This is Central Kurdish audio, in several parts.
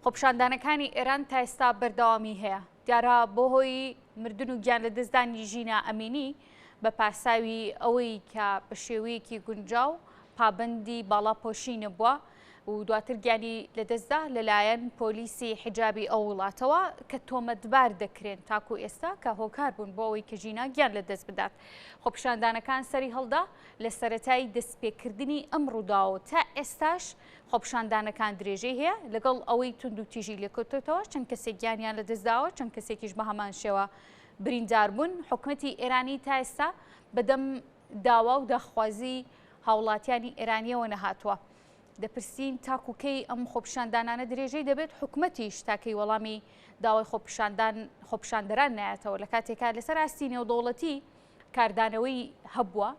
خۆپیشاندانەکانی ئێران تا ئێستا بەردەوامی هەیە. دیارە بۆ هۆی مردن و گیانلەدەستدانی ژینا ئەمینی بە پاساوی ئەوەی کە بە شێوەیەکی گونجاو پابەندی باڵاپۆشی نەبووە و دواتر گیانی لەدەستدا لەلایەن پۆلیسی حیجابی ئەو وڵاتەوە کە تۆمەتبار دەکرێن تاکو ئێستا کە هۆکار بوون بۆ ئەوەی کە ژینا گیان لەدەست بدات. خۆپیشاندانەکان سەری هەڵدا لە سەرەتای دەستپێکردنی ئەم ڕووداوە تا ئێستاش خۆپیشاندانەکان درێژەی هەیە، لەگەڵ ئەوەی توندوتیژی لێکەوتۆتەوە، چەند کەسێک گیانیان لەدەستداوە، چەند کەسێکیش بە هەمان شێوە بریندار بوون. حکومەتی ئێرانی تا ئێستا بەدەم داوا و داخوازی هاوڵاتیانی ئێرانیەوە نەهاتووە. دەپرسین تاکو کەی ئەم خۆپیشاندانانە درێژەی دەبێت، حکومەتیش تا کەی وەڵامی داوای خۆپیشاندان خۆپیشاندەران نایەتەوە، لە کاتێکا لەسەر ئاستی نێودەوڵەتی کاردانەوەی هەبووە.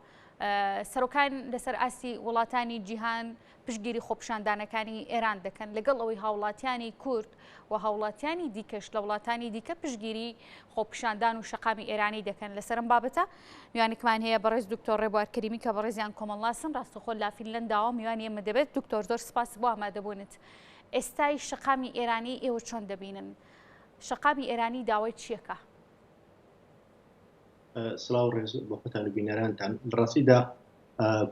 سەرۆکان لەسەر ئاستی وڵاتانی جیهان پشتگیری خۆپیشاندانەکانی ئێران دەکەن، لەگەڵ ئەوەی هاوڵاتیانی کورد و هاوڵاتیانی دیکەش لە وڵاتانی دیکە پشتگیری خۆپیشاندان و شەقامی ئێرانی دەکەن. لەسەر ئەم بابەتە میوانێکمان هەیە بەڕێز دکتۆر ڕێبوار کەریمی کە بەڕێزیان کۆمەڵناسن، ڕاستەوخۆ لە فینلەنداوە میوانی ئێمە دەبێت. دکتۆر زۆر سپاس بۆ ئامادەبوونت. ئێستای شەقامی ئێرانی ئێوە چۆن دەبینن؟ شەقامی ئێرانی داوای چیەکە؟ سڵاو ڕێز بۆ خۆتان و بینەرانتان. لە ڕاستیدا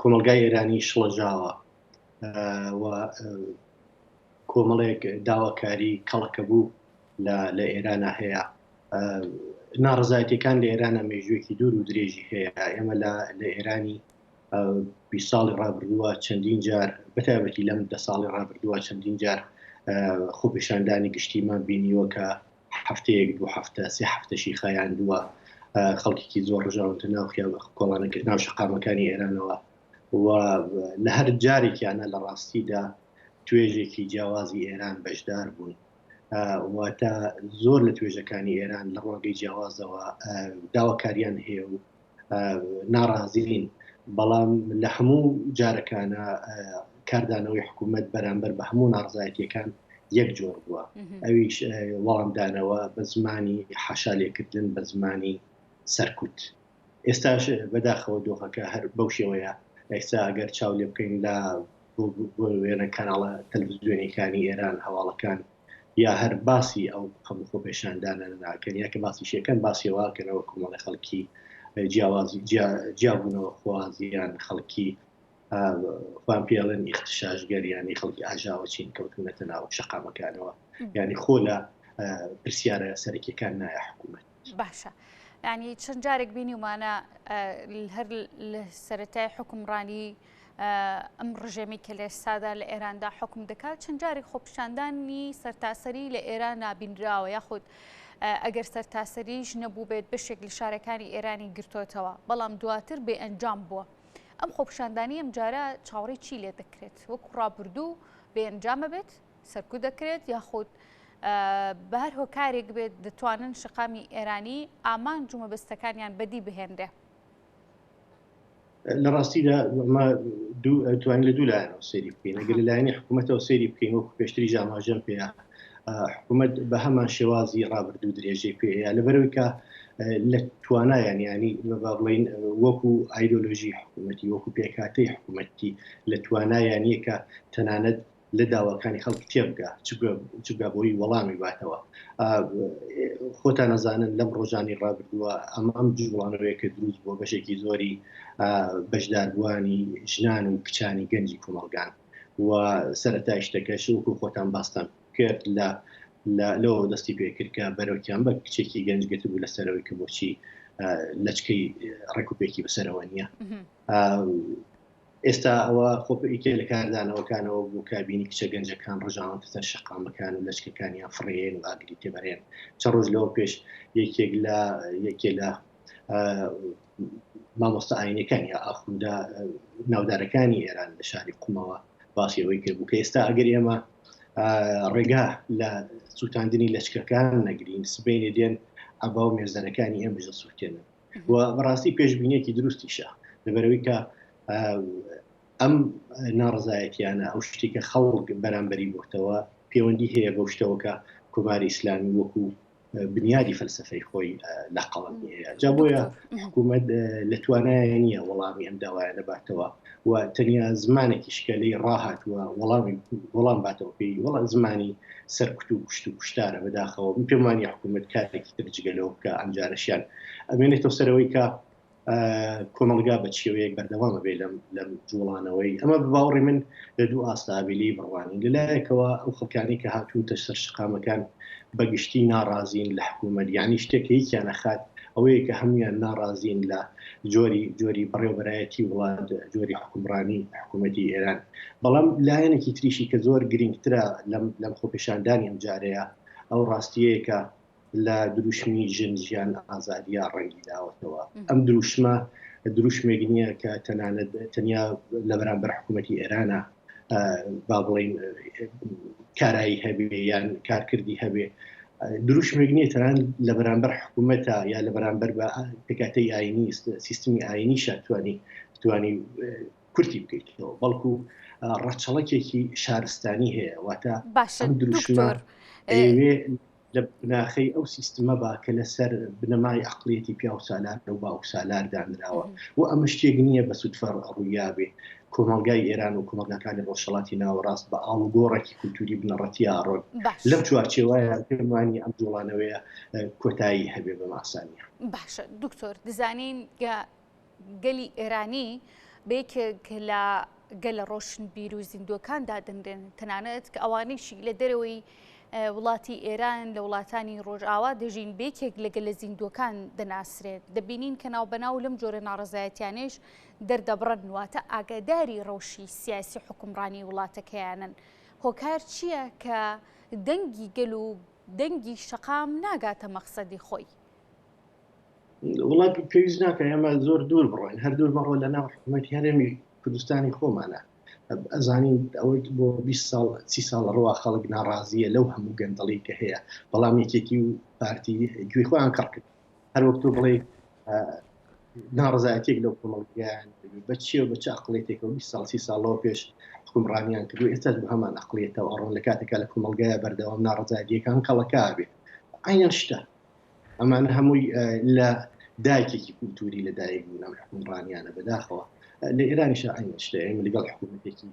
کۆمەڵگای ئێرانی شڵەژاوە و کۆمەڵێک داواکاری کەڵەکە بوو لە ئێرانە هەیە. ناڕزایەتەکان لە ئێرانە مێژوویەکی دوور و درێژی هەیە. ئێمە لە ئێرانی 20 ساڵی ڕابردووە چەندین جار بەتایبەتی لەم دە ساڵی ڕابردووە چەندین جار خۆپیشاندانی گشتیمان بینیوە کە هەفتەیەک دوو هەفتە سێ هەفتەشی خایاندووە خەڵکێکی زۆر ڕژاونتە ناو کۆڵانەکە ناو شەقامەکانی ئێرانەوە و لە هەر جارێکیانە لە ڕاستیدا توێژێکی جیاوازی ئێران بەشدار بوون واتە زۆر لە توێژەکانی ئێران لە ڕوانگەی جیاوازەوە داواکاریان هەیە و ناڕازین، بەڵام لە هەموو جارەکانە کاردانەوەی حکوومەت بەرامبەر بە هەموو ناڕزایەتیەکان یەک جۆر بووە، ئەویش وەڵامدانەوە بە زمانی حاشا لێکردن، بە زمانی سەرکوت. ئێستاش بەداخەوە دۆخەکە هەر بەو شێوەیە. ئێستا ئەگەر چاو لێ بکەین لە بۆ وێنە کەناڵە تەلەڤزیۆنیەکانی ئێران هەواڵەکان یا هەر باسی ئەو هەموو خۆپێشاندانە ناکەن یا کە باسی شەکەن باسی واکەنەوە کۆمەڵی خەڵکی جیاوازی جیابوونەوە خوازیان خەڵکی خۆیان پێڵێن ئیختشاشگەر ینی خەڵکی ئاژاوە چین کەوتونەتە ناو شەقامەکانەوە ینی خۆ لە پرسیارە سەرەکیەکان نایە حکوومەت. باشە ینی چەند جارێک بینیومانە هەر لە سەتای حکومڕانی ئەم ڕژێمی کە لە ئێستادا لە ئێراندا حوکم دەکات چەند جارێک خۆپیشاندانی سەرتاسەری لە ئێران نابینراوە یاخود ئەگەر سەرتاسەریش نەبووبێت بەشێک لە شارەکانی ئێرانی گرتۆتەوە بەڵام دواتر بێ ئەنجام بووە. ئەم خۆپیشاندانی ئەم جارە چاوەڕێی چی لێ دەکرێت؟ وەکو ڕابردوو بێ ئەنجامە بێت؟ سەرکوت دەکرێت یاخود بە هەر هۆکارێک بێت دەتوانن شەقامی ئێرانی ئامانج و مەبەستەکانیان بەدی بهێنرێ؟ لە ڕاستیدا ئەمە توانین لە دوو لایەنەوە سەیری بکەین ئەگەر لە لایەنی حکوومەتەوە سەیری بکەین وەکو پێشتری ژاماژەم پێیە حکوومەت بە هەمان شێوازی ڕابردوو درێژەی پێەیە لەبەرەوەی کە لە توانایان ینی بە بڵین وەکو ئایدۆلۆژی حکوومەتی وەکو پێکهاتەی حکوومەتی لە توانایانیە کە تەنانەت لە داواکانی خەڵک تێبگا چ بگا بۆی وەڵامی باتەوە. خۆتان ئەزانن لەم ڕۆژانی ڕابردووە ئەم ئەم جوڵانەوەیە کە دروست بووە بەشێکی زۆری بەشداربووانی ژنان و کچانی گەنجی کۆمەڵگان و سەرەتای شتەکەش وەکو خۆتان باستان کرد لە لەوە دەستی پێکرد کە بەرەوکیان بە کچێکی گەنج گرتبوو لەسەرەوەی کە بۆچی لەچکەی ڕێکوپێکی بەسەرەوە نییە. ئێستا ئەوە خۆ یەکێ لە کاردانەوەکانەوە بوو کە بینی کچە گەنجەکان ڕژاونەتە سەر شەقامەکان و لەچکەکانیان فڕێن و ئاگری تێبەرێن. چەند ڕۆژ لەوە پێش یەکێک لە یەکێ لە مامۆستا ئاینەکان یا ئاخوندە ناودارەکانی ئێران لە شاری قومەوە باسی ئەوەی کرد بوو کە ئێستا ئەگەر ئێمە ڕێگا لە سووتاندنی لەچکەکان نەگرین سبەینێ دێن عەبا و مێزەرەکانی ئێمەش دەسووتێنن. و بەڕاستی پێشبینیەکی دروستیشە لەبەرەوەی کە ئەم ناڕزایەتیانە ئەو شتێکە خەڵک بەرامبەری بۆتەوە پەیوەندی هەیە بەو شتەوە کە کۆماری ئیسلامی وەکو بنیادی فەلسەفەی خۆی لە قەڵەمی هەیە. جا بۆیە حکوومەت لە توانایە نییە وەڵامی ئەم داوایانە باتەوە و تەنیا زمانێکیش کە لێی ڕاهاتووە وەڵامی وەڵام باتەوە پێی وەڵا زمانی سەرکوت و کوشت و کوشتارە. بەداخەوە من پێم وانیە حکوومەت کارێکی تر جگە لەوە بکا. ئەمجارەشیان ئەمێنێتەوە سەرەوەی کە کۆمەڵگا بە چێوەیەک بەردەوام ئەبێ لەم لەم جوڵانەوەی. ئەمە بە باوەڕی من لە دوو ئاستا ئەبێ لێی بڕوانین. لە لایەکەوە ئەو خەڵکانەی کە هاتوونتە سەر شەقامەکان بە گشتی ناڕازین لە حکوومەت، یانی شتێک کە یەکیان ئەخات ئەوەیە کە هەموویان ناڕازین لە جۆری جۆری بەڕێوەبەرایەتی وڵات، جۆری حوکمڕانی حکوومەتی ئێران. بەڵام لایەنێکی تریشی کە زۆر گرینگترە لەم لەم خۆپێشاندانی ئەمجارەیە ئەو ڕاستییەیە کە لە دروشمی ژن ژیان ئازادیە ڕەنگی داوەتەوە. ئەم دروشمە دروشمێک نییە کە تەنانەت تەنیا لە بەرامبەر حکوومەتی ئێرانە با بڵین کارایی هەبێ یان کارکردی هەبێ، دروشمێک نییە تەنان لە بەرامبەر حکوومەتە یا لە بەرامبەر بە پێکهاتەی ئاینی سیستمی ئاینیشە توانی توانی کورتی بکەیتەوە، بەڵکو ڕەچەڵەکێکی شارستانی هەیە. واتە باشە ئەم دروشمە دکتۆر ئەیەوێ لە بناخەی ئەو سیستمە با کە لەسەر بنەمای عەقڵیەتی پیاوسالار و باوکسالار دانراوە و ئەمە شتێک نییە بە سودفە ڕوویابێ. کۆمەڵگای ئێران و کۆمەڵگاکانی ڕۆژهەڵاتی ناوەڕاست بە ئاڵوگۆڕێکی کولتووری بنەڕەتییا ڕۆن. باش. لەم چوارچێوەیە پێم وانییە ئەم جووڵانەوەیە کۆتایی هەبێ بەم ئاسانییە. باشە دکتۆر، دەزانین کە گەلی ئێرانی بە یەکێک لە گەلە ڕۆشنبیر و زیندووەکان دادەنرێن، تەنانەت کە ئەوانەیشی لە دەرەوەی وڵاتی ئێران لە وڵاتانی ڕۆژئاوا دەژین بە یەکێک لە گەلە زیندووەکان دەناسرێت. دەبینین کە ناوبەناو لەم جۆرە ناڕەزایەتیانەیش دەردەبڕن، واتە ئاگاداری ڕەوشی سیاسی حوکمڕانی وڵاتەکەیانن. هۆکار چییە کە دەنگی گەل و دەنگی شەقام ناگاتە مەقسەدی خۆی؟ وڵات پێویست ناکە ئێمە زۆر دوور بڕۆین، هەر دوور مەڕۆ لە ناو حکوومەتی هەرێمی کوردستانی خۆمانە ئەزانین ئەوەی بۆ 20 ساڵ 30 ساڵ ڕوا خەڵک ناڕازیە لەو هەموو گەندەڵی کە هەیە، بەڵام یەکێتی و پارتی گوێی خۆیان کەڕ کرد. هەر وەک تۆ بڵێ ناڕزایەتێک لەو کۆمەڵگایان بە چیە و بە چ عقلێتێکەوە 20 ساڵ 30 ساڵەوە پێش حکومڕانیان کردو ئێستاش بە هەمان عقلیەتەوە ئەڕۆن، لە کاتێکا لە کۆمەڵگایە بەردەوام ناڕزایەتیەکان کەڵەکە بێت. عینەن شتە ئەمانە هەمووی لە دایکێکی کولتوری لە دایک بوون ئەم حکومڕانیانە. بەداخەوە لە ئێرانیشە عینەن شتە، ئێمە لەگەڵ حکوومەتێکی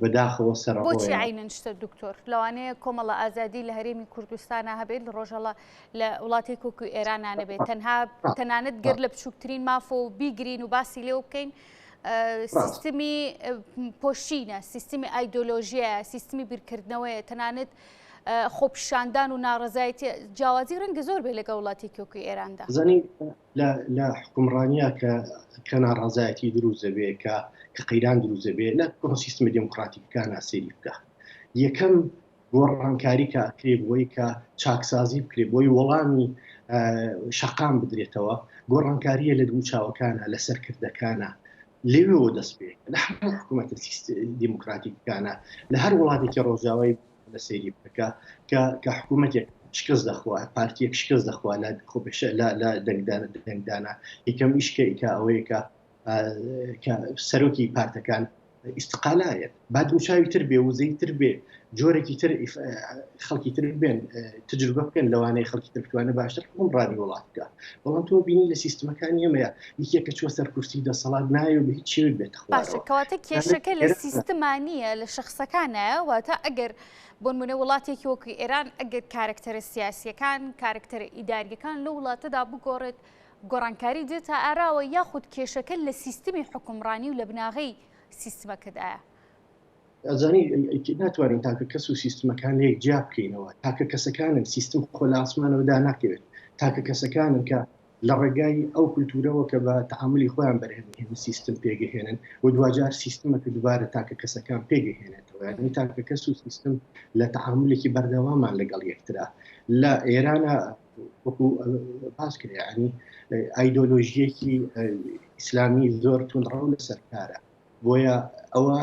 بەداخەوە بۆچی سەرەڕۆیە. عینەن شتە دکتۆر؟ لەوانەیە کۆمەڵە ئازادی لە هەرێمی کوردستانا هەبێت، لە ڕۆژهەڵا لە وڵاتێک وەکو ئێرانا نەبێت. تەنها تەنانەت گەر لە بچووکترین مافەوە بیگرین و باسی لێوە بکەین، سیستمی پۆشینە، سیستمی ئایدۆلۆژیایە، سیستمی بیرکردنەوەیە، تەنانەت خۆپیشاندان و ناڕەزایەتی جیاوازی ڕەنگە زۆر بێ لەگەڵ وڵاتێکی وەکو ئێراندا. زانی لە لە حکومڕانیا کە کە ناڕەزایەتی دروست دەبێ، کە کە قەیران دروست دەبێ لە کۆ سیستمە دێموکڕاتیکەکانا سەیری بکە، یەکەم گۆڕانکاری کە ئەکرێ بۆی کە چاکسازی بکرێ بۆی وەڵامی شەقام بدرێتەوە، گۆڕانکاریە لە دموچاوەکانە، لە سەرکردەکانە، لەوێوە دەست پێ لە هەموو حکوومەتە دیموکراتیکەکانە لە هەر وڵاتێکی ڕۆژاوای لە سەیری بکە کە کە حکوومەتێک شکست دەخوا، پارتیەک شکست دەخوا لە خۆپێشە لە لە دەنگدان دەنگدانە، یەکەم ئیش کە ئیکا ئەوەیە کە کە سەرۆکی پارتەکان ئیستقالایەت، با دموچاوی تر بێ، وزەی تر بێ، جۆرێکی تر خەڵکی تر بێن تجربە بکەن، لەوانەیە خەڵکی تر بتوانێت باشتر حکومڕانی وڵات بکە. بەڵام تۆ بینی لە سیستمەکانی ئێمەیە یەکێک کە چوە سەر کورسی دەسەڵات نایە و بە هیچ شێوەیەک بێتە باشە خوارەوە. کەواتە کێشەکە لە سیستما نییە، لە شخصەکانە. واتە ئەگەر بۆ نمونە وڵاتێکی وەکو ئێران ئەگەر کارکتەرە سیاسیەکان، کارکتەرە ئیداریەکان لەو وڵاتەدا بگۆڕێت، گۆڕانکاری دێتە ئاراوە، یاخود کێشەکە لە سیستمی حوکمڕانی و لە بناغەی سیستمەکەدایە؟ ئەزانی ناتوانین تاکە کەس و سیستمەکان لێک جیا بکەینەوە. تاکە کەسەکانن، سیستم خۆ لە ئاسمانەوە داناکەوێت، تاکە کەسەکانن کە لە ڕێگای ئەو کولتوورەوە کە بە تەعامولی خۆیان بەرهەمهێنن سیستم پێگەهێنن و دواجار سیستمە کە دووبارە تاکە کەسەکان پێگەهێنێتەوە. یعنی تاکە کەس و سیستم لە تەعامولێکی بەردەوامان لەگەڵ یەکترا. لە ئێرانە وەکو باس کرا یعنی ئایدۆلۆژیەکی ئیسلامی زۆر توندڕەو لەسەر کارە، بۆیە ئەوە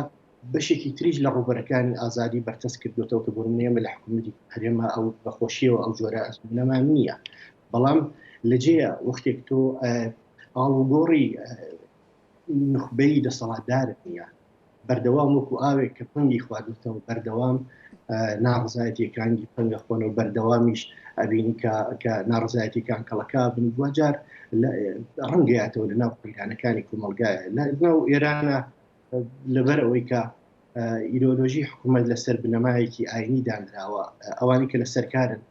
بەشێکی تریش لە ڕووبەرەکانی ئازادی بەرتەسک کردوێتەوە کە بۆ نمونە ئێمە لە حکوومەتی هەرێمە ئەو بەخۆشیەوە ئەو جۆرە ئەزمونەمان نییە. بەڵام لەجێیە وەختێک تۆ ئاڵوگۆڕی نوخبەی دەسەڵاتدارت نییە، بەردەوام وەکو ئاوێک کە پەنگی خواردوتەوە بەردەوام. ناڕزایەتیەکان پەنگە خۆن و بەردەوامیش ئەبینی کە کە ناڕزایەتیەکان کەڵەکە بن دواجار ڕەنگەیاتەوە لە ناو قەیرانەکانی کۆمەڵگایە لە ناو ئێرانە لەبەر ئەوەی کە ئیدۆلۆژی حکوومەت لەسەر بنەمایەکی ئاینی دانراوە ئەوانی کە لەسەر کارن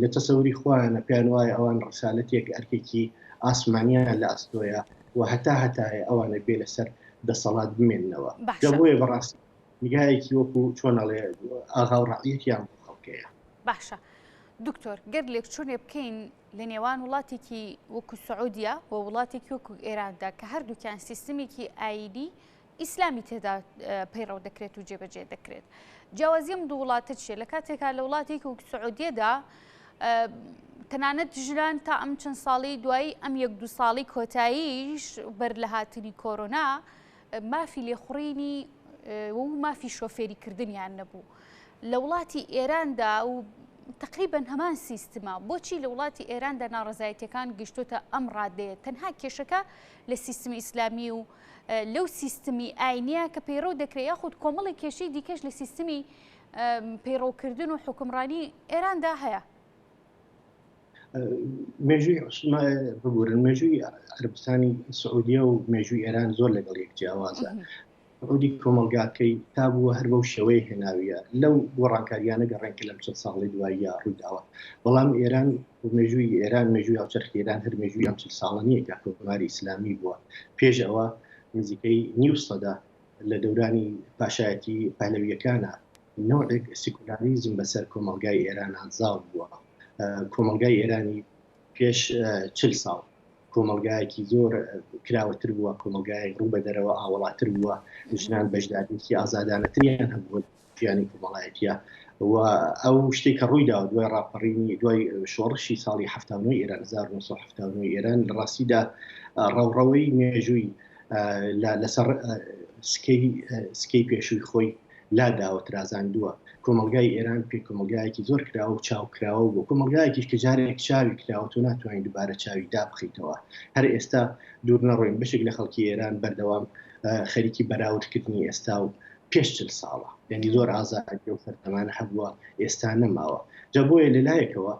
لە تەسەوری خۆیانە پێیان وایە ئەوان ڕسالەتێک ئەرکێکی ئاسمانیان لە ئەستۆیە و هەتا هەتایە ئەوانە بێ لەسەر دەسەڵات بمێننەوە باشە بۆیە بەڕاستی نیگایەکی وەکو چۆن ئەڵێ ئاغا و ڕەعیەتیان بۆ خەڵکەیە. باشە دکتۆر گەر لێکچونێ بکەین لە نێوان وڵاتێکی وەکو سعودیە و وڵاتێکی وەکو ئێراندا کە هەردووکیان سیستمێکی ئایینی ئیسلامی تێدا پەیڕەو دەکرێت و جێبەجێ دەکرێت. جیاوازی ئەم دوو وڵاتە چییە؟ لە کاتێکا لە وڵاتێکی وەک سعودیەدا تەنانەت ژنان تا ئەم چەند ساڵی دوایی ئەم یەک دوو ساڵی کۆتاییش بەر لە هاتنی کۆرۆنا مافی لێخوڕینی و مافی شۆفێریکردنیان نەبوو. لە وڵاتی ئێراندا و تقریبا هەمان سیستمە بۆچی لە وڵاتی ئێراندا ناڕەزایەتیەکان گەیشتۆتە ئەم ڕادەیە تەنها کێشەکە لە سیستمی ئیسلامی و لەو سیستمی ئاینیە کە پەیڕەو دەکرێت یاخود کۆمەڵی کێشەی دیکەش لە سیستمی پەیڕەوکردن و حکومڕانی ئێراندا هەیە. مێژووی ببورن مێژووی عەربستانی سعودیە و مێژووی ئێران زۆر لەگەڵ یەک جیاوازە سعودی کۆمەڵگاکەی تا بووە هەر بەو شێوەیە هێناویە لەو گۆڕانکاریانە گەڕێن کە لەم چەند ساڵی دواییە ڕوویداوە بەڵام ئێران و مێژووی ئێران مێژووی هاوچەرخی ئێران هەر مێژووی ئەم چل ساڵە نییە کە کۆماری ئیسلامی بووە پێش ئەوە نزیکەی نیو سەدە لە دەورانی پاشایەتی پەهلەوییەکانە نەوعێک سیکولاریزم بەسەر کۆمەڵگای ئێرانا زاڵ بووە. کۆمەڵگای ئێرانی پێش چل ساڵ کۆمەڵگایەکی زۆر کراوەتر بووە، کۆمەڵگایەک ڕوو بە دەرەوە ئاوەڵاتر بووە، ژنان بەشدارییەکی ئازادانەتریان هەبووە ژیانی کۆمەڵایەتیە و ئەو شتێک کە ڕووی داوە دوای ڕاپەڕینی دوای شۆڕشی ساڵی 79 ئێران 1979 ئێران لە ڕاستیدا ڕەوڕەوەی مێژووی لەسەر سکەی سکەی پێشووی خۆی لاداوە ترازاندووە کۆمەلگای ئێران پێ کۆمەلگایەکی زۆر کراوە و چاو کراوە بۆ کۆمەلگایەکیش کە جارێک چاوی کراوە تۆ ناتوانین دووبارە چاوی دابخیتەوە هەر ئێستا دوور نەڕۆین بەشێک لە خەڵکی ئێران بەردەوام خەریکی بەراوردکردنی ئێستا و پێش چل ساڵە یعنی زۆر ئازادی و سەردەمانە هەبووە ئێستا نەماوە جا بۆیە لەلایەکەوە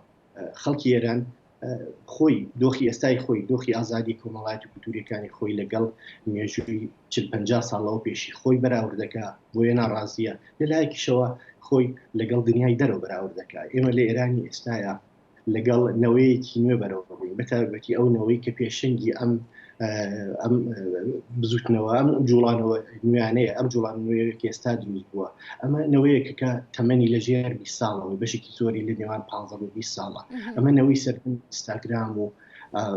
خەڵکی ئێران خۆی دۆخی ئێستای خۆی دۆخی ئازادی کۆمەڵایەتی و کولتوریەکانی خۆی لەگەڵ مێژووی چل پەنجا ساڵەوە پێشی خۆی بەراورد دەکا بۆیە ناڕازیە لەلایەکیشەوە خۆی لەگەڵ دنیای دەرەوە بەراورد دەکا ئێمە لە ئێرانی ئێستایا لەگەڵ نەوەیەکی نوێ بەرەو ڕووین بەتایبەتی ئەو نەوەی کە پێشەنگی ئەم ئەم بزوتنەوە ئەم جوڵانەوە نوێیانەیە ئەم جوڵان نوێیە کە ئێستا دروست بووە ئەمە نەوەیەکە کە تەمەنی لە ژێر 20 ساڵەوە بەشێکی زۆری لە نێوان 15 بۆ 20 ساڵە ئەمە نەوەی سەردەمی ئینستاگرام و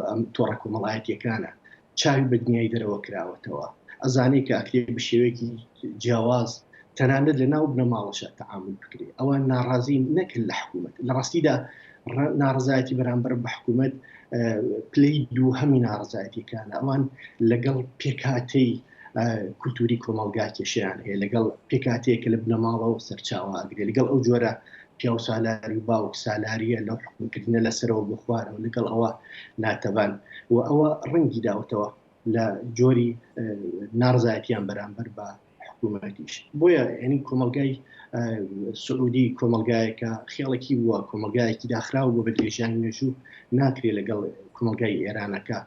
ئەم تۆڕە کۆمەڵایەتیەکانە چاوی بە دنیای دەرەوە کراوەتەوە ئەزانێ کە ئەکرێ بە شێوەیەکی جیاواز تەنانەت لە ناو بنەماڵەشە تەعامول بکرێ ئەوان ناڕازی نەکرد لە حکوومەت لە ڕاستیدا ناڕزایەتی بەرامبەر بە حکوومەت پلەی دووهەمی ناڕزایەتیەکانە ئەوان لەگەڵ پێکهاتەی کولتوری کۆمەڵگا کێشیان هەیە لەگەڵ پێکاتەیە کە لە بنەماڵەوە سەرچاوە ئەگرێ لەگەڵ ئەو جۆرە پیاو سالاری و باوک سالاریە لەو حکومکردنە لەسەرەوە بۆ خوارەوە لەگەڵ ئەوە ناتەبان و ئەوە ڕەنگی داوەتەوە لە جۆری ناڕزایەتیان بەرامبەر بە حکوومەتیش بۆیە یعنی کۆمەلگای سعودی کۆمەلگایەکە خێڵەکی بووە کۆمەلگایەکی داخراو بۆ بە درێژانی مێژوو ناکرێ لەگەڵ کۆمەلگای ئێرانەکە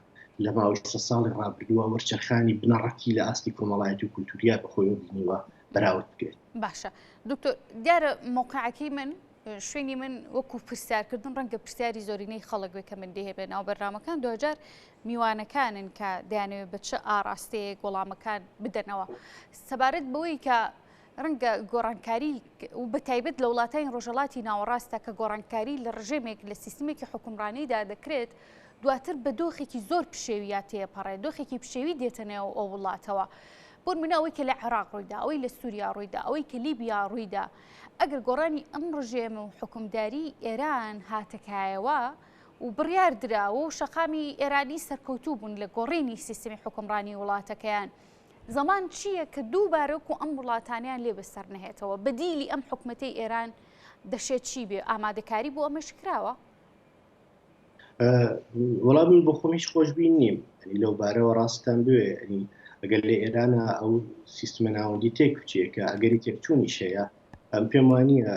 لە ماوەی سە ساڵی ڕابردووە وەرچەرخانی بنەڕەتی لە ئاستی کۆمەڵایەتی و کولتوریا بەخۆیەوە بینیوە بەراورد بکرێت. باشە دکتۆر دیارە مەوقعەکەی من شوێنی من وەکو پرسیارکردن ڕەنگە پرسیاری زۆرینەی خەڵک بێ کە من دێهێ ناو بەرنامەکان دوجار میوانەکانن کە دەیانەوێت بە چ ئاراستەیەک وەڵامەکان بدەنەوە سەبارەت بەوەی کە ڕەنگە گۆڕانکاری و بە تایبەت لە وڵاتانی ڕۆژهەڵاتی ناوەڕاستە کە گۆڕانکاری لە ڕژێمێک لە سیستمێکی حکومڕانیدا دەکرێت دواتر بە دۆخێکی زۆر پشێوییا تێپەڕێت دۆخێکی پشێوی دێتە نێو ئەو وڵاتەوە. بۆ نمونە ئەوەی کە لە عێراق ڕوویدا، ئەوەی لە سووریا ڕوویدا، ئەوەی کە لیبیا ڕوویدا، ئەگەر گۆڕانی ئەم ڕژێمە و حوکمداری ئێران هاتە کایەوە و بڕیار درا و شەقامی ئێرانی سەرکەوتوو بوون لە گۆڕینی سیستمی حوکمڕانی وڵاتەکەیان، زەمان چییە کە دووبارە وەکو ئەم وڵاتانەیان لێ بەسەر نەهێتەوە؟ بەدیلی ئەم حکومەتەی ئێران دەشێت چی بێ؟ ئامادەکاری بۆ ئەمەش کراوە؟ وەڵا من بۆ خۆم هیچ خۆشبین نیم ینی لەو بارەوە ڕاستتان بوێ ینی ئەگەر لە ئێرانە ئەو سیستمە ناوەندی تێک بچێ کە ئەگەری تێکچوونیش هەیە. ئەم پێم وانییە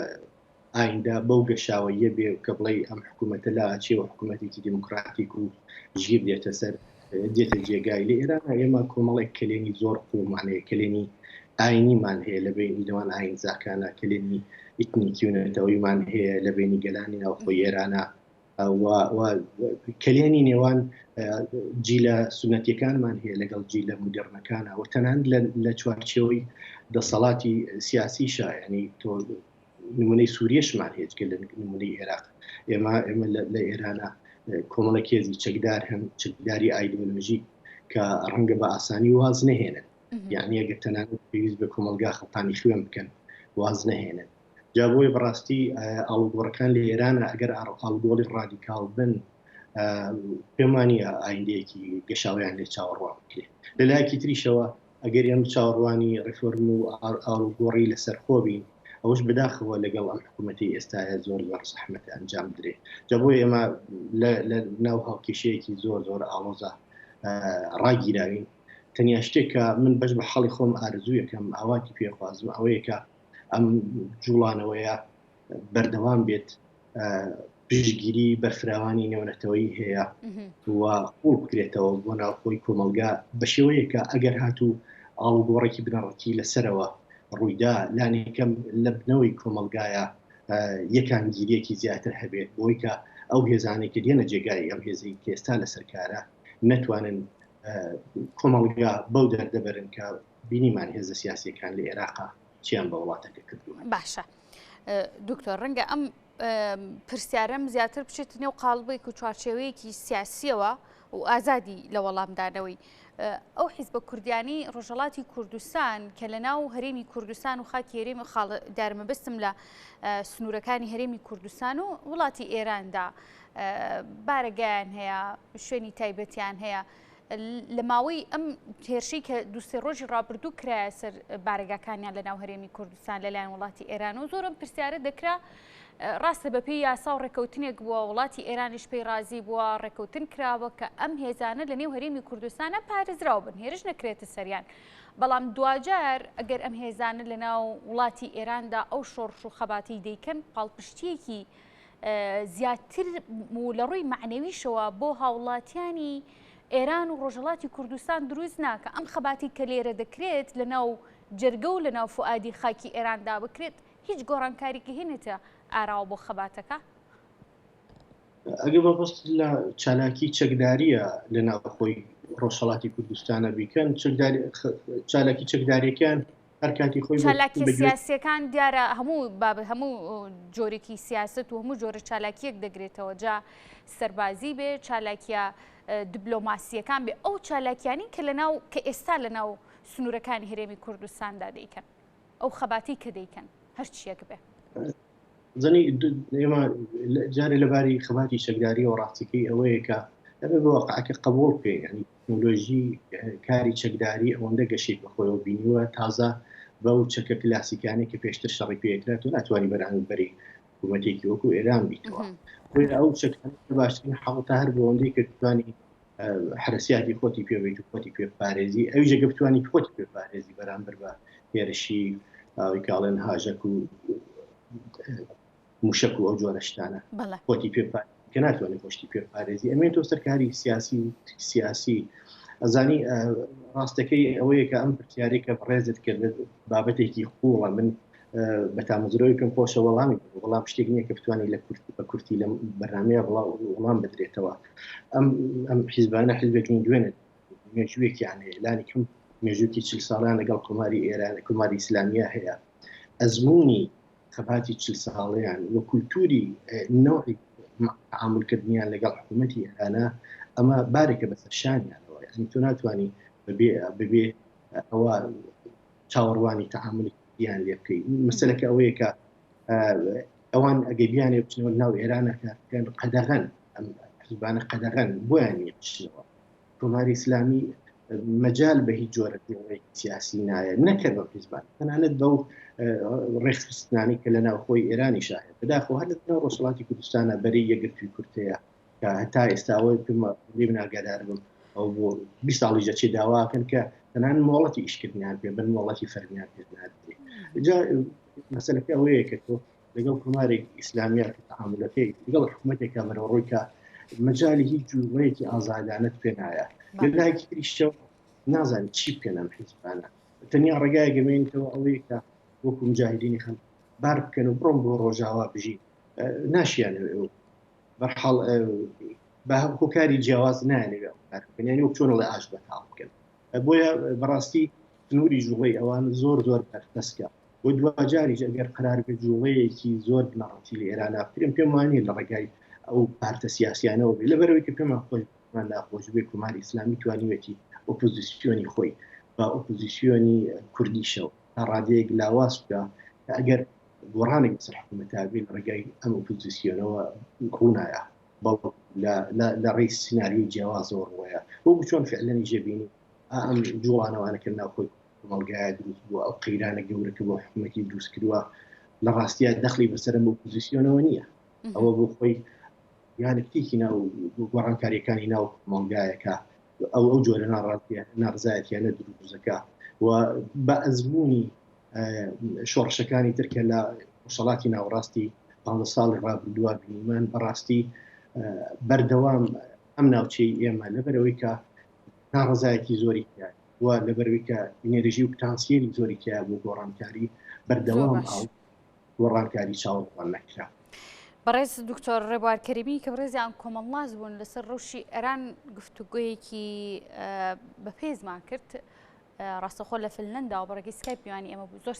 ئایندە بەو گەشاوەییە بێ کە بڵێی ئەم حکوومەتە لاچێ و حکوومەتێکی دیموکراتیک و ژیر دێتە سەر دێتە جێگای. لە ئێران ئێمە کۆمەڵێک کەلێنی زۆر قووڵمان هەیە، کەلێنی ئاینیمان هەیە لە بەینی نێوان ئاینزاکانە، کەلێنی ئیتنیکی و نەتەوەیمان هەیە لە بەینی گەلانی ناوخۆی ئێرانە و کەلێنی نێوان جیلە سونەتیەکانمان هەیە لەگەڵ جیلە مودێڕنەکانە و تەنانەت لە چوارچێوەی دەسەڵاتی سیاسیشا، یعنی تۆ نمونەی سووریەشمان هەیە جگە لە نمونەی عێراق. ئێمە ئێمە لە ئێرانە کۆمەڵێک هێزی چەکدار هەن، چەکداری ئایدۆلۆژیک کە ڕەنگە بە ئاسانی واز نەهێنن، یعنی ئەگەر تەنانەت پێویست بە کۆمەڵگا خەڵتانی خوێن بکەن واز نەهێنن. جا بۆیە بەڕاستی ئاڵوگۆڕەکان لە ئێرانە ئەگەر ئاڵوگۆڕی ڕادیکاڵ بن پێم وانییە ئایندەیەکی گەشاوەیان لێ چاوەڕوان بکرێت. لە لایەکی تریشەوە ئەگەر ئێمە چاوەڕوانی ڕیفۆرم و ئاڵوگۆڕی لەسەرخۆ بین ئەوەش بەداخەوە لەگەڵ ئەم حکوومەتی ئێستاە زۆر زۆر زەحمەتە ئەنجام بدرێت. جا بۆیە ئێمە لە ناو هاوکێشەیەکی زۆر زۆر ئاڵۆزە ڕاگیراوین. تەنیا شتێک کە من بەش بە حاڵی خۆم ئارەزوویەکەم ئاواتی پێخوازم ئەوەیە کە ئەم جوڵانەوەیە بەردەوام بێت، پشتگیری بەرفراوانی نێونەتەوەیی هەیە و قوڵ بکرێتەوە بۆ ناوخۆی کۆمەڵگا بە شێوەیەک کە ئەگەر هاتوو ئاڵوگۆڕێکی بنەڕەتی لەسەرەوە ڕوویدا لانیکەم لە بنەوەی کۆمەڵگایە یەکانگیریەکی زیاتر هەبێت بۆی کە ئەو هێزانەی کە دێنە جێگای ئەم هێزەی کە ئێستا لەسەر کارە نەتوانن کۆمەڵگا بەو دەردە بەرن کە بینیمان هێزە سیاسیەکان لە ئێراقا چیان بە وڵاتەکە کردووە. باشە دکتۆر ڕەنگە ئەم پرسیارەم زیاتر بچێتە نێو قاڵبێک و چوارچێوەیەکی سیاسیەوە و ئازادی لە وەڵامدانەوەی ئەو حیزبە کوردیانی ڕۆژهڵاتی کوردستان کە لە ناو هەرێمی کوردستان و خاکی هەرێمی خاڵ دارمەبستم لە سنوورەکانی هەرێمی کوردستان و وڵاتی ئێراندا بارەگایان هەیە شوێنی تایبەتیان هەیە لە ماوەی ئەم هێرشەی کە دوو سێ ڕۆژی ڕابردوو کرایە سەر بارەگاکانیان لە ناو هەرێمی کوردستان لەلایەن وڵاتی ئێران و زۆرم پرسیارە دەکرا ڕاستە بەپێی یاسا و ڕێکەوتنێک بووە وڵاتی ئێرانیش پێی ڕازی بووە ڕێکەوتن کراوە کە ئەم هێزانە لە نێو هەرێمی کوردستانە پارێزراو بن هێرش نەکرێتە سەریان بەڵام دواجار ئەگەر ئەم هێزانە لە ناو وڵاتی ئێراندا ئەو شۆڕش و خەباتی دەیکەن پاڵپشتیەکی زیاتر و لە ڕووی مەعنەویشەوە بۆ هاوڵاتیانی ئێران و ڕۆژهەڵاتی کوردستان دروست ناکە ئەم خەباتی کە لێرە دەکرێت لە ناو جەرگە و لە ناو فوئادی خاکی ئێراندا بکرێت هیچ گۆڕانکاریکی هێنێتە ئاراوە بۆ خەباتەکە؟ ئەگەر مەبەست لە چالاکی چەکداریە لە ناوخۆی ڕۆژهەڵاتی کوردستانە بیکەن چالاکی چەکداریەکان هەر کاتی خۆی چالاکیە سیاسیەکان دیارە هەموو بابەت هەموو جۆرێکی سیاست و هەموو جۆرە چالاکیەک دەگرێتەوە جا سەربازی بێ چالاکیە دبلۆماسیەکان بێ ئەو چالاکیانی کە لەناو کە ئێستا لەناو سنوورەکانی هەرێمی کوردستاندا دەیکەن ئەو خەباتی کە دەیکەن هەرچیەک بێ. زنی ئێمە جارێ لەباری خەباتی چەکداریەوە ڕاستیەکەی ئەوەیە کە ئەبێ بە واقعەکە قبوڵ بکەین یعنی تەکنۆلۆژی کاری چەکداری ئەوەندە گەشەی بەخۆیەوە بینیوە تازە بەو چەکە کلاسیکانەی کە پێشتر شەڕی پێکرا تۆ ناتوانانی بەرامبەری حکوومەتێکی وەکو ئێران بیتەوە بۆیە ئەو چەکانە باشترین حاڵەتە هەر بۆندەی کە توانی حرەسیاتی خۆتی پێ بیت و خۆتی پێ پارێزی ئەوی جەگە بتوانی خۆتی پێ پارێزی بەرامبەر بە هێرشی ئەوی کاڵێن هاژەک و موشەک و ئەو جۆرە شتانە خۆتی پێ کە ناتوانێت خۆشتی پێ پارێزی ئەمێن تۆ سەرکاری سیاسی و سیاسی ئەزانی ڕاستەکەی ئەوەیە کە ئەم پرسیارێک کە بەڕێزت کرد بابەتێکی قوڵە من بە تامەزرۆی پێم خۆشە وەڵامی وەڵام شتێک نییە کە بتوانانی لە کورت بە کورتی لەم بەرنمەیە وەڵام بدرێتەوە ئەم ئەم حیزبانە حیزبێکی دوێنێت مێژوویەکیان هەیە لانی کەم مێژووکی چل ساڵیان لەگەڵ کۆماری ئێران کۆماری ئیسلامیە هەیە ئەزمموی خەباتی چل ساڵەیان و کولتوری نەوعی تەعامولکردنیان لەگەڵ حکوومەتی ئێرانە ئەمە بارێکە بەسەر شانیانەوە یعنی تۆ ناتوانانی بەبێ بەبێ ئەوە چاوەڕوانی تەعامولیان لێ بکەی مەسەلەکە ئەوەیە کە ئەوان ئەگەر بیانێ بچنەوە ناو ئێرانە کارکەن قەدەغەن ئەم حزبانە قەدەغەن بۆیان نییە بچنەوە کۆماری ئیسلامی مەجال بە هیچ جۆرە جوڵەیەکی سیاسی نایە نەکە بەم حیزبان تەنانەت بەو ڕێکخستنانی کە لە ناوخۆی ئێرانی شاهێ بەداخەوە هەر لە ناو ڕۆژهەڵاتی کوردستانە بەرەی یەکگرتووی کورد هەیە کە هەتا ئێستا ئەوەی پێم لێ من ئاگادار بم ئەو بۆ 20 ساڵی دەچێت داواکەن کە تەنان مۆڵەتی ئیشکردنیان پێ بن مۆڵەتی فەرمیان پێ نادرێ جا. مەسەلەکە ئەوەیە کە تۆ لەگەڵ کۆمارێک ئیسلامیە کە تەعامولەکەی لەگەڵ حکوومەتێکا بەرەو ڕووی کە مەجالی هیچ جووڵەیەکی ئازادانەت پێ نایە لە لایەکی تریشەوە نازانی چی بکەن ئەم حیزبانە تەنیا ڕێگایەک ئەمێنێتەوە ئەوەیە کە وەکو مجاهدینی خەلق بار بکەن و بڕۆن بۆ ڕۆژاوا بژین ناشیانەوێ ئەو بەرحاڵ بە هۆکاری جیاواز نایانەوێ ئەو کار بکەن یانی وەک چۆن ئەڵێ ئاش بەتاڵ بکەن بۆیە بەڕاستی سنووری جوڵەی ئەوان زۆر زۆر بەرتەسکە و دواجاریش ئەگەر قرار بێت جوڵەیەکی زۆر بنەڕەتی لە ئێران بکرێن پێم وانیە لە ڕێگای ئەو پارتە سیاسیانەوە بێت لەبەرەوەی کە پێمان خۆش مان ناخۆش بێ کۆماری ئیسلامی توانیوێتی ئۆپۆزیسیۆنی خۆی بە ئۆپۆزیسیۆنی کوردیشەوە تا ڕادەیەک لاواز بکە کە ئەگەر گۆڕانێک بەسەر حکوومەتا بێ لە ڕێگای ئەم ئۆپۆزیسیۆنەوە ڕوونایە بەڵکو لە ڕێی سیناریۆی جیاوازەوە ڕووەیە وەکو چۆن فعلەنیش دەبینی ئەم جوڵانەوانە کە ناوخۆی کۆمەڵگایە دروست بووە ئەو قەیرانە گەورە کە بۆ حکوومەتی دروست کردووە لە ڕاستیە دەخلی بەسەر ئەم ئۆپۆزیسیۆنەوە نییە ئەوە بۆ خۆی دیالکتیکی ناو گۆڕانکاریەکانی ناو کۆمەڵگایەکە ئەو ئەو جۆرە ناڕازیە ناڕزایەتیانە دروستەکە و بە ئەزمموی شۆڕشەکانی تر کە لە ڕۆژهەڵاتی ناوەڕاستی پ ساڵی ڕابردووە بینیمان بەڕاستی بەردەوام ئەم ناوچەی ئێمە لەبەرەوەی کە ناڕزایەتی زۆری تیا و لەبەرەوەی کە ئینێرژی و پتانسیلی زۆری تیا بۆ گۆڕانکاری بەردەوام ئاو گۆڕانکاری چاوەڕوان نەکرا. بەڕێز دکتۆر ڕێبوار کەریمی کە بەڕێزیان کۆمەڵناس بوون لەسەر ڕەوشی ئێران گفتوگۆیەکی بەپێزمان کرد ڕاستەخۆ لە فنلەندا و بەڕێگەی سکایپ میوانی ئێمە بوو زۆر.